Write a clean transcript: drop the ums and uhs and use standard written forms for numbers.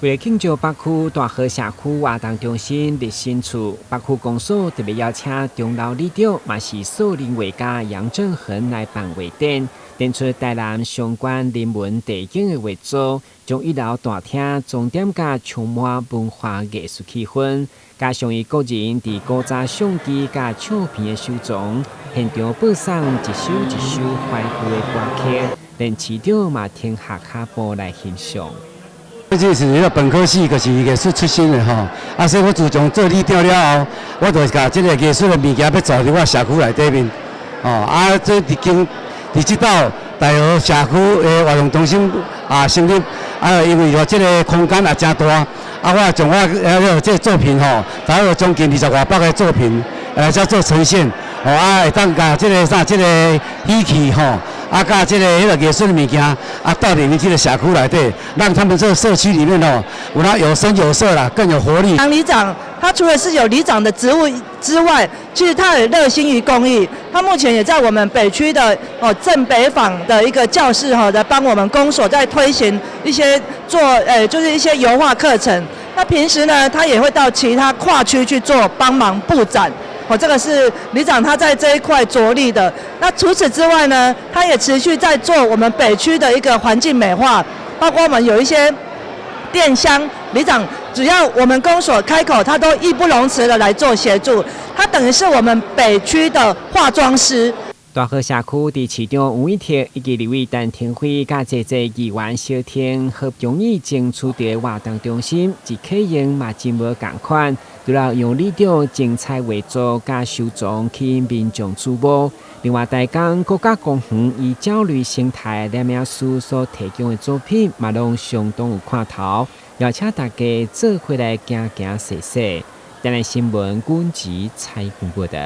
為了慶祝北區大和社區活動中心立新厝，北區公所特別邀請中老里長，嘛是素人畫家楊正恆來辦畫展，展出台南相關人文地景的畫作，將一樓大廳裝點甲充滿文化藝術氣氛，加上伊個人佇古早相機佮唱片的收藏，現場播送一首一首懷舊的歌曲，連市長嘛停下跤步來欣賞。這是個本科系，就是藝術出身的吼。啊，所以我自從做里長了後，我就共這个藝術的物件欲做佇我社區內底面。哦，啊，這佇經佇這兜大和社區的活動中心啊成立，啊，因為說這个空間也誠大，啊，我將我遐個這个作品吼，大概有將近二十外幅的作品來遮做呈現。哦，啊，會當共這个啥，這个喜氣吼。啊，佮這个彼个藝術的物件，啊，帶入這个社區內底，讓他們這个社區裡面哦，有那有聲有色啦，更有活力。楊里長，他除了是有里長的職務之外，其實他也熱心於公益。他目前也在我們北區的哦正北坊的一個教室哈，來幫我們公所在推行一些做就是一些油畫課程。那平時呢，他也會到其他跨區去做幫忙佈展。哦，這個是里長他在這一塊着力的。那除此之外呢，他也持續在做我們北區的一個環境美化，包括我們有一些電箱，里長只要我們公所開口，他都義不容辭的來做協助。他等於是我們北區的化妝師。大和社區佇市長黃偉哲以及立委陳亭妃佮濟濟議員相挺，好不容易爭取著活動中心，一啟用嘛真無仝款。除了楊里長精彩畫作佮收藏吸引民眾矚目，另外台江國家公園以鳥類生態攝影師所提供的作品嘛，攏相當有看頭，邀請大家做伙來行行踅踅。台南新聞軍籍採訪報導。